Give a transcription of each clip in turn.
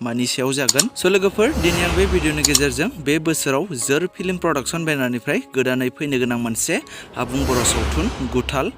मानि सायाव जागोन लोगोफोर दिनै आं बे भिडिअनि गेजेरजों बे बोसोराव जोर फिल्म प्रडाक्शन बेनारनिफ्राय गोदानै फैनो गोनां मोनसे आबुं बर' सावथुन गुथाल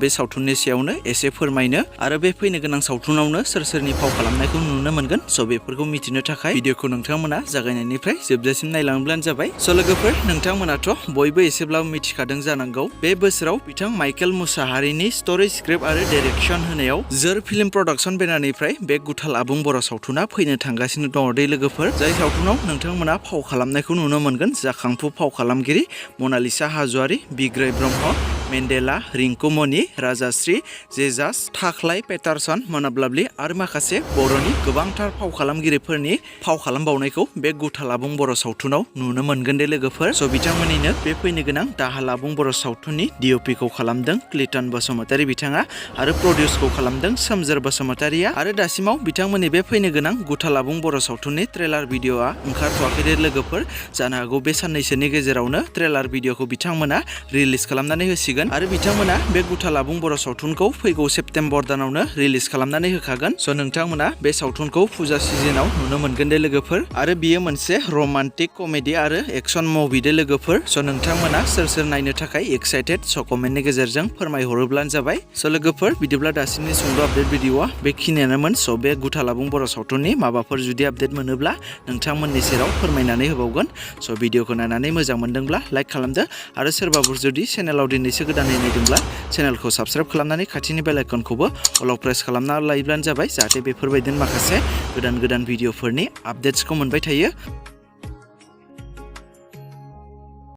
बे सावथुननि सायावनो एसे फोरमायनो आरो बे फैनो गोनां सावथुनावनो सोर सोरनि फाव खालामनायखौ नुनो मोनगोन बेफोरखौ मिथिनो थाखाय भिडिअखौ नोंथांमोना जागायनायनिफ्राय जोबजासिम नायलांब्लानो जाबाय लोगोफोर नोंथांमोनाथ' बयबो एसेब्लाबो मिथिखादों जानांगौ बे बोसोराव बिथां माइकेल मुसाहारिनि स्ट'री स्क्रिप्ट आरो डाइरेक्शन होनायाव जोर फिल्म प्रडाक्शन बेनारनिफ्राय बे गुथाल आबुं बर' सावथुना फैनो थांगासिनो दङ दे लोगोफोर जाय सावथुनाव नोंथांमोना फाव खालामनायखौ नुनो मोनगोन जाखांफु फाव खालामगिरि मनालिसा हाज'वारि बिग्राय ब्रह्म मेन्डेला रिंकु मणि राजाश्री जेजास थाख्लाय पेटारसन मोनाब्लाब्लि आरो माखासे बर'नि गोबांथार फाव खालामगिरिफोरनि फाव खालामबावनायखौ बे गुथाल आबुं बर' सावथुनाव नुनो मोनगोन दे लोगोफोर बिथांमोननिनो बे फैनो गोनां दाहाल आबुं बर' सावथुननि डिअपिखौ खालामदों क्लिटन बसुमतारी बिथाङा आरो प्रडिउसखौ खालामदों सोमजोर बसुमतारीया आरो दासिमाव बिथांमोननि बे फैनो गोनां गुथाल आबुं बर' सावथुननि ट्रेलार भिडिअआ ओंखारथ'वाखै दे लोगोफोर जानो हागौ बे साननैसोनि गेजेरावनो ट्रेलार भिडिअखौ बिथांमोना रिलिज खालामनानै होसिगोन आरो बिथांमोना बे गुथाल आबुं बर' सावथुनखौ फैगौ सेप्तेम्बर दानावनो रिलिज खालामनानै होखागोन नोंथांमोना बे सावथुनखौ फुजा सिजोनाव नुनो मोनगोन दे लोगोफोर आरो बियो मोनसे रमान्टिक कमेडि आरो एक्सन मुभि दे लोगोफोर नोंथांमोना सोर सोर नायनो थाखाय एक्साइटेड कमेन्टनि गेजेरजों फोरमायहरोब्लानो जाबाय लोगोफोर बिदिब्ला दासिमनि सुंद' आपडेट भिडिअआ बेखिनियानोमोन बे गुथाल आबुं बर' सावथुननि माबाफोर जुदि आपडेट मोनोब्ला नोंथांमोननि सेराव फोरमायनानै होबावगोन भिडिअखौ नायनानै मोजां मोनदोंब्ला लाइक खालामदो आरो सोरबाफोर जुदि चेनेलाव दिनैसो गोदानै नायदोंब्ला चेनेलखौ साबस्क्राइब खालामनानै खाथिनि बेल आइकनखौबो अलाव प्रेस खालामना लायोब्लानो जाबाय जाहाथे बेफोरबायदिनो माखासे गोदान भिडिअफोरनि आपडेट्सखौ मोनबाय थायो।